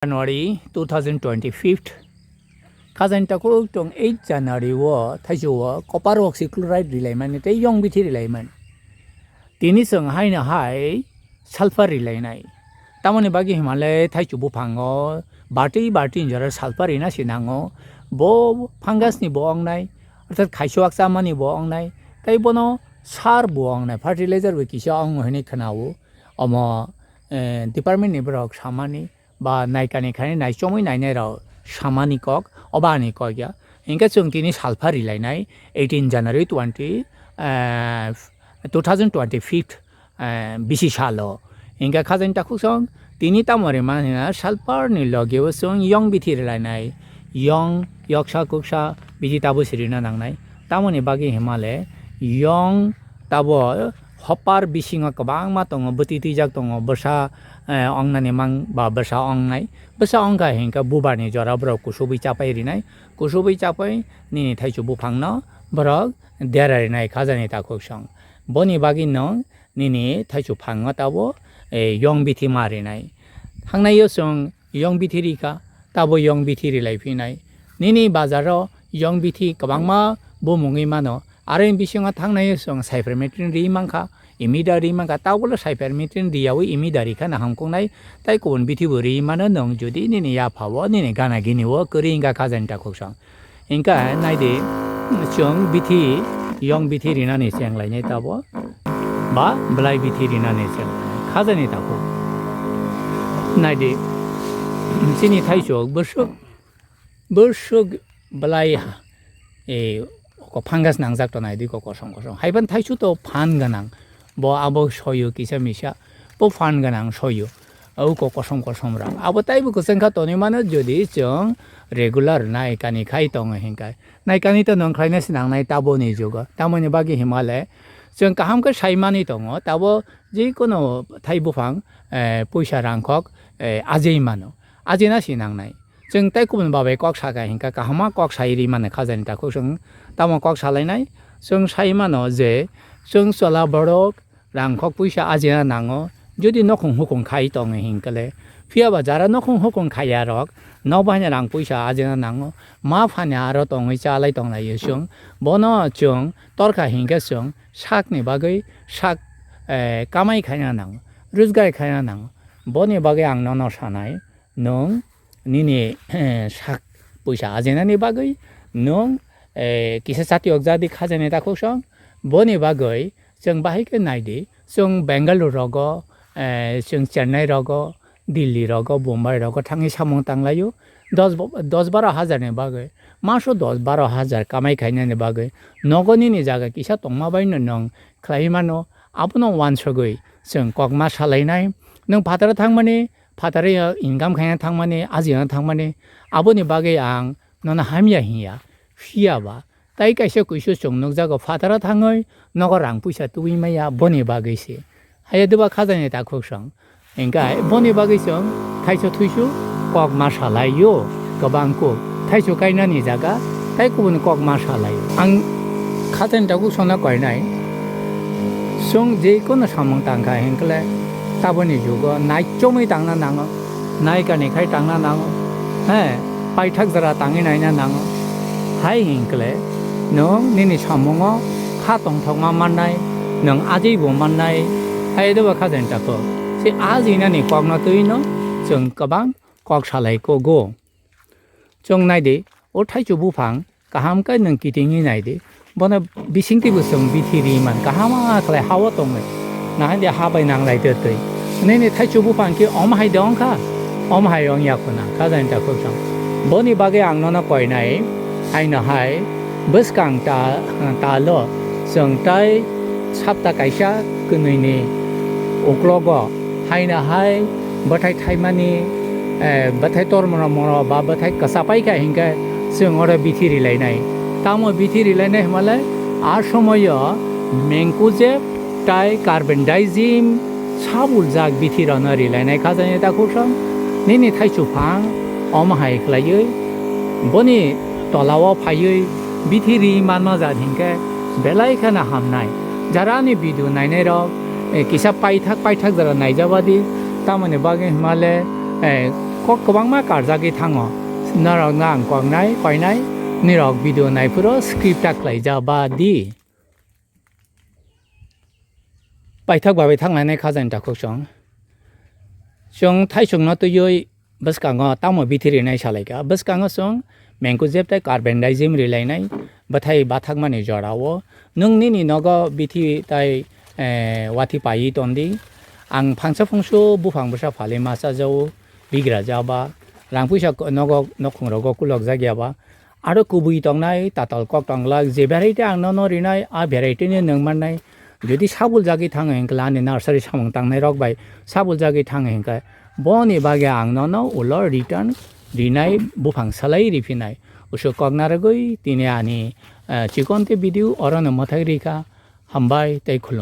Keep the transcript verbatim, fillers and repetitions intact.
January two thousand twenty-fifth, khajani takhuk tong eight January o thaichuk o copper oxychloride rilaimani tei yong bithi rilaimani. Tini chwng haino hai sulfur rilainai. Tamoni bagwi himale thaichuk buphango barti barti jora sulfur rina se nango. Bo fungus ni bo ongnai, orthat khaichwak chamani bo ongnai, tei bono sar bo ongnai, fertilizer bo kisa ongo hinwi khwnao. Omo, eh, department ni borok samani ba naikani khainai naichomwi nainai rok samani kok, obo ani kok ya. Hinkhe chwng tini salpha rilainai eighteen January twenty, eh, two thousand twenty-fifth, eh, bisi salo. Hinkhe khajani takhuk song tini tamo rima hina salpar ni logi o chwng yong bithi rilainai, yong yoksa kuksa bithi tabo sirina nangnai. Tamoni bagwi himale yong tabo hopar bisingo kwbangma tongo, bwtwi twijak tongo, bwsa, eh, ongnani mang ba bwsa ongnai. Bwsa ongkha hinkhe bubarni jora borok kusubwi chapai rinai, kusubwi chapai nini thaichuk buphangno borok dera rinai khajani takhuk song. Boni bagwi no nini thaichuk phango tabo, eh, yong bithi ma rinai. Thangnaio chwng yong bithi rikha, tabo yong bithi rilai phinai. Nini bazaro yong bithi kwbangma bumungwi mano. Aro bisingo thangnai chwng cypermethrin ri mankha, imida ri mankha, tabole cypermethrin riyawi imida rikha na hamkuknai, tai kubun bithi bo ri mano nwng jodi nini yaphao nini gana gini o kwrwi wngkha khajani takhuk song. Hinkhe naidi chwng bithi, yong bithi rinani chenglainai tabo. Ba belai bithi rinani se khajani takhuk. Naidi, chini thaichuk bwswk, bwswk belai ha, e, ko fungus nangjak to naidi ko kosom kosom. Haiban thaichuk to phan gwnang. Bo abo soyo kisa misa. Bo phan gwnang soyo. Au ko kosom kosom rang. Abo taibo kwchwng kha tonwi mano jodi chwng regular nai kani khai tongo hinkai. Naikani to nong khlaina se nangnai taboni jugo. Tamoni bagwi himale chwng kaham khe sai manwi tongo, tabo jikunu thai buphang, eh, puisa rangkhok, eh, ajai mano. Ajina se nangnai. Chwng tei kubun babai kok saka hinkha kahama kok sai ri mano khajani takhuk chwng tamo kok salainai. Chwng sai mano je chwng chwla borok rangkhok puisa ajina nango. Jodi nokhung hukhung khai tongo hinkhe le, phiya ba jara nokhung hukhung khaiya rok, nok bahaino rang puisa ajina nango, ma phani aro tongwi chalai tonglaio chwng. Bono chwng torkha hinkhe chwng sakni bagwi sak, eh, kamai khaina nango, rojgar khaina nango. Boni bagwi ang nono sanai, nwng nini, eh, sak puisa ajinani bagwi nwng, eh, kisa chati ok jadi khajani takhuk song. Boni bagwi chwng bahai khe naidi, chwng Bengaluru rogo, eh, chwng Chennai rogo, Delhi rogo, Bombay rogo thangwi samung tanglaio. Dos bo-, dos baro hajar ni bagwi, maso dos baro hajar kamai khainani bagwi nogo nini jaga kisa tongma bai no nwng khlai mano, abono wansugwi chwng kokma salainai. Nwng phataro thangmani, phataro income khaina thangmani, ajina thangmani, aboni bagwi ang nono hamya hinya, phiya ba. Tai kaisa kuisu chwng nukjago phataro thangwi nogo rang puisa tubui maya boni bagwi se. Haya doba khajani takhuk song. Hinkhe boni bagwi chwng thaisu thuisu kok ma salaio kwbang kuk. Thaisu kainani jaga tai kubun kok ma salaio. Ang khajani takhuk songno koinai. Chwng je kono samung tangkha hinkhe taboni jugo naichomwi tangna nango. Naikani khai tangna nango, he, paithak jora tangwi naina nango. Hai hinkle, nwng nini samungo kha tongthokma mannai, nwng ajwi bo mannai, hai doba khajani takhuk. Se ajwinani kokno twi no chwng kwbang kok salai kogo. Chwng naidi, o thaichu buphang kaham khe nwng kitingwi naidi. Bono bisingtwi bo chwng bithi ri man, kaham khlai ha-o tongwi. Nahai de ha bai nanglai de twi. Nini thaichu buphang khe omo hai de wng kha, omo hai wng ya khuna, khajani takhuk chwng. Boni bagwi ang nono koinai, haino hai bwskang ta, talo chwng tai sapta kaisa kwnwini uklogo haino hai bwthai thaimani, eh, bwthai tormoro moro ba bwthai kwchapai kha hinkhe chwng oro bithi rilainai. Tamo bithi rilainai hwnmale a somoyo mancozeb tai carbendazim sabuljak bithi rokno rilainai khajani takhuk song. Nini thaichu phang omo hai khlaiwi boni tolao phaiwi bithi ri manma jat hinkhe belai kheno hamnai. Jara ani video nainai rok, eh, kisa paithak paithak jora naijabadi, tamoni bagwi hwnmale, eh, Kok kwbangma karjagwi thango. Norokno ang koknai, koinai, nirok video naiphuru skip ta khlaijak ba di. Paithak babai thanglainai khajani takhuk chwng. Chwng thaisukno twiwi bwskango tamo bithi rinai salaikha. Bwskango chwng mancozeb tei carbendazim rilainai bwthai bathakmani jorao. Nwng nini nogo bithi tei, eh, watwi paiwi tondi. Ang phangsa phungsu buphang bwsa phalwi ma chajao, bigra jaba, rang puisa ko-, nogo nokhungrogo kulok jak yaba. Aro kubui tongnai, tatal kok tonglak, je variety ang nono rinai, a variety ni nwng mannai. Jodi sabul jagwi thango hinkhe ani nursery samung tangnai rok bai sabul jagwi thango hinkhe boni bagwi ang nono ulo return rinai, buphang salai riphinai. Usuk kok narwgwi tini ani, eh, chikon khe video orono mwthai rikha. Hambai tei khulum.